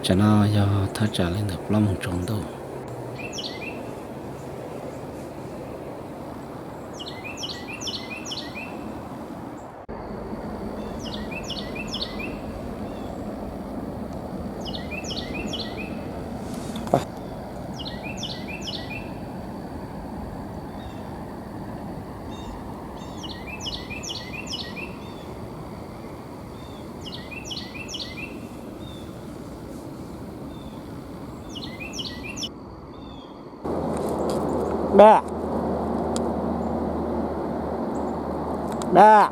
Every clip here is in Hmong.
Tsam no yog thaj tsam li ntawm plaub moos tsaus ntuj. Dab, dab.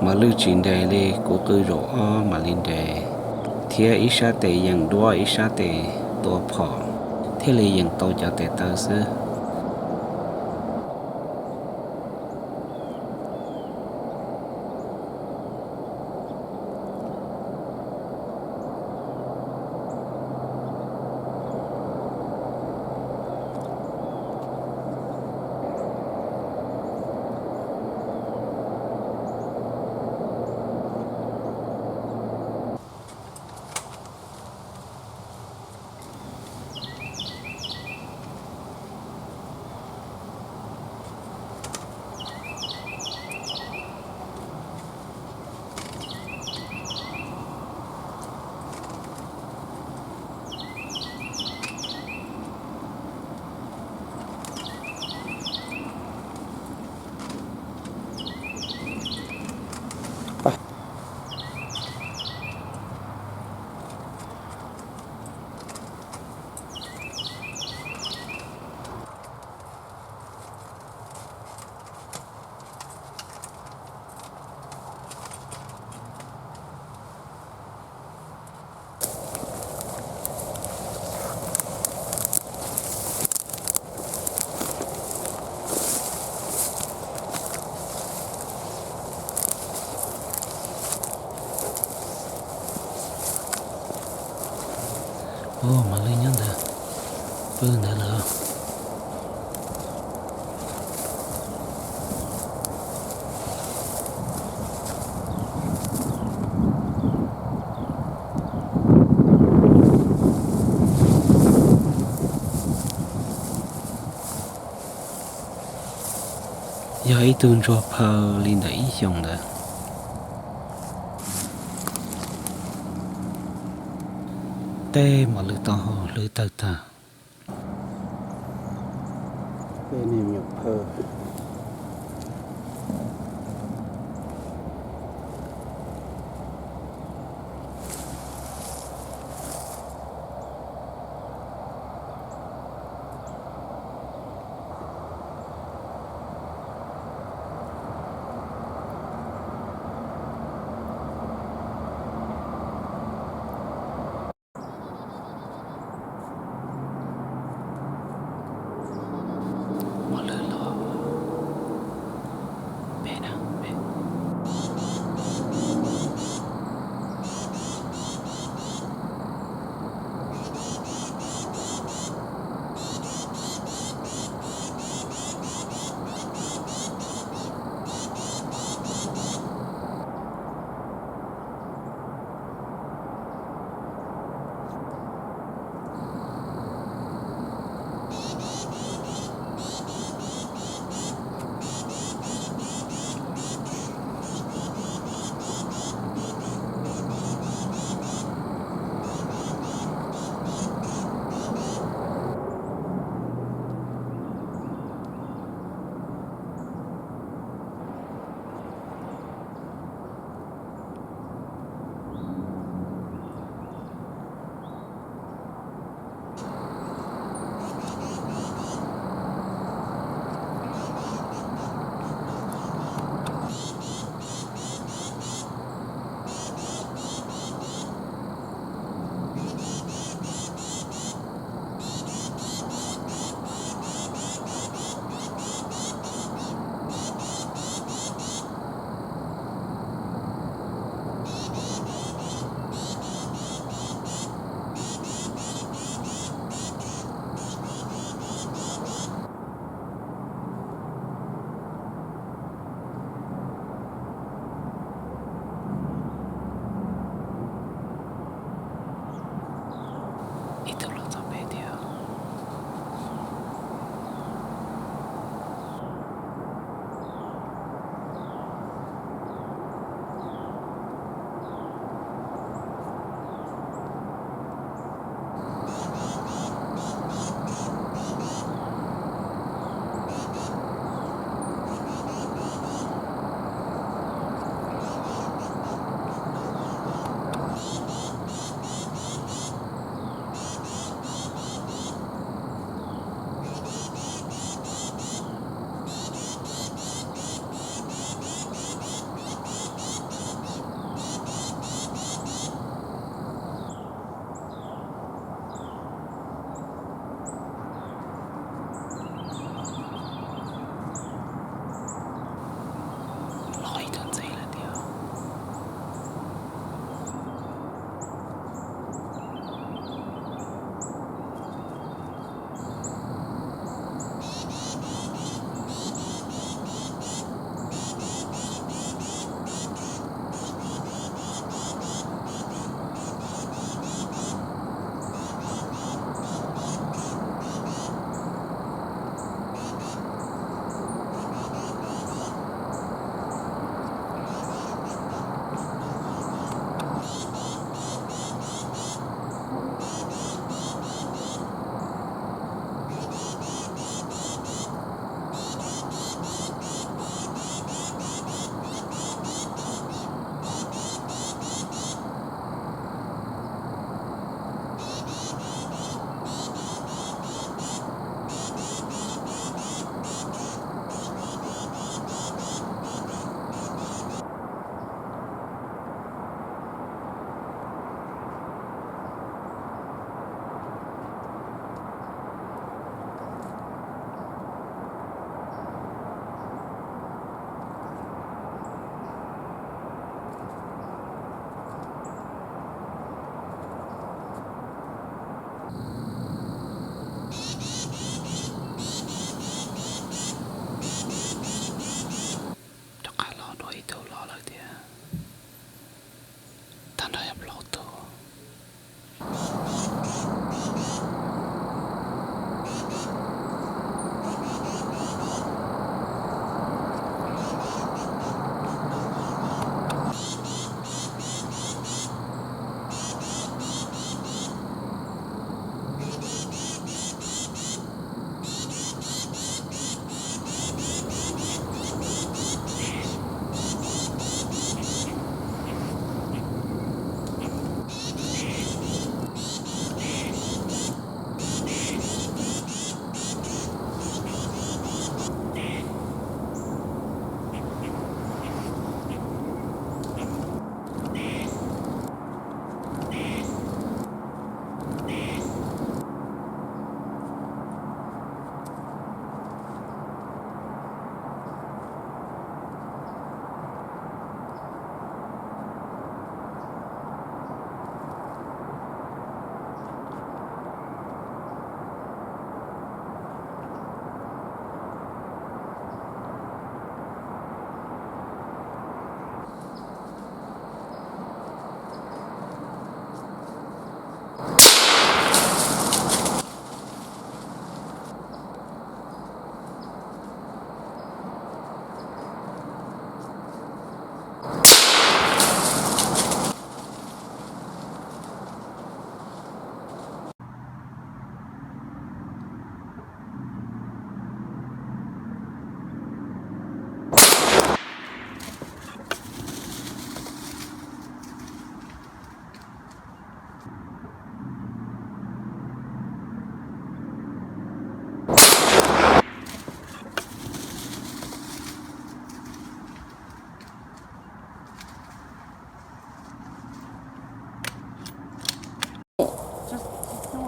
Mos lwj tsis nres li, kuv qw zaum ob mam li nres, thiab ib sab tes yeem duab ib sab tes tua phom, thiaj li yeem tau cov tes taw xwb. Ua, mos lwj nyob ntawd, pw ntawd lawm. Yog ib tug ntsuag phaw li ntawm ib xyoos ntawd. Tej mos lwj taub hau hlwb tawg tag. Tej niag me nyuam phaw. Mos lwj los.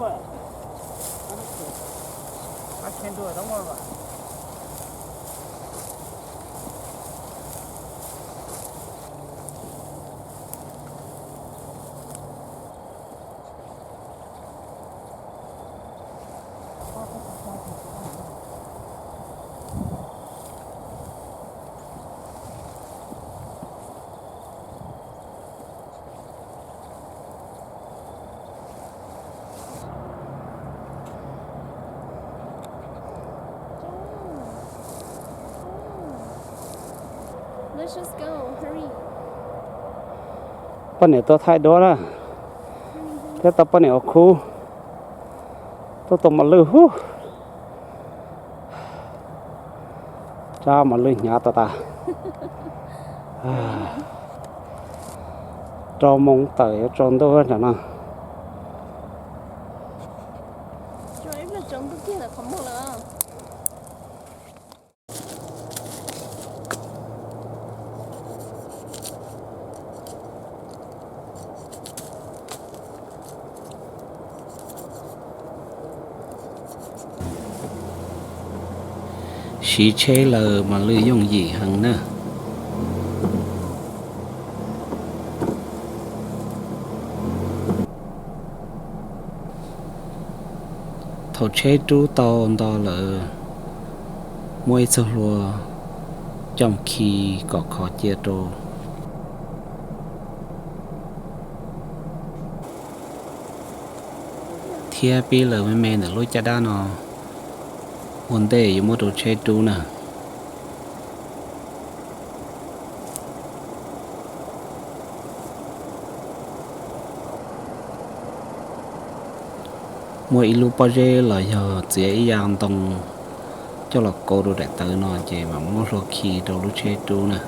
Poj niam tuaj thaij duab na, thiab tau poj niam ua khub, tuaj tua mos lwj hub. Tsab mos lwj hnyav tas tas. Rau moos tawm yuav tsaus ntuj nram no. Siv tsheb lawm mas lwj yooj yim heev na. Thaum tsheb rub tau nto lawm, muab ib txoj hlua coj khi kom khov cia rau, thiab pib lawm me me ntawm lub caj dab no, ua ntej yuav muab rau tsheb rub na. Muaj ib lub pob zeb los yog txiav ib yav ntoo coj los kauv rau daim tawv no ces mam muab hlua khi rau lub tsheb rub na.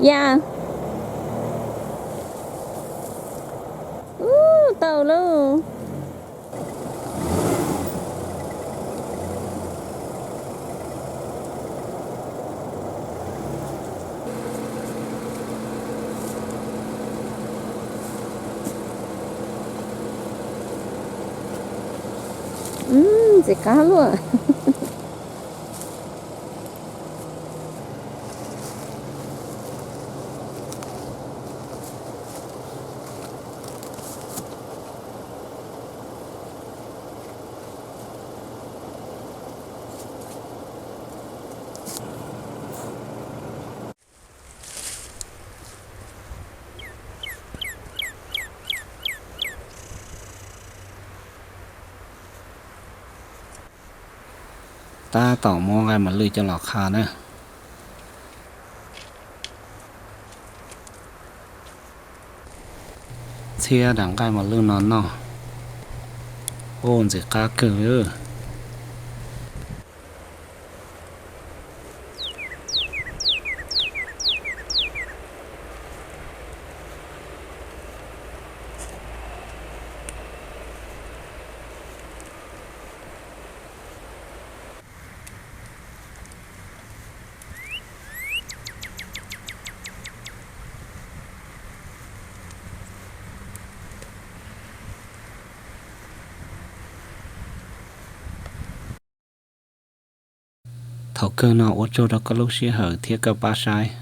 Ya. Ub, tau lauj. Ntxim qab luaj. Tab tom muab nqaij mos lwj coj los qha na. Txhiab daim nqaij mos lwj no noj. Ub, ntxim qab kawg li. Thaum kawg no ua tsaug rau koj lub sij hawm thiab koj pab saib.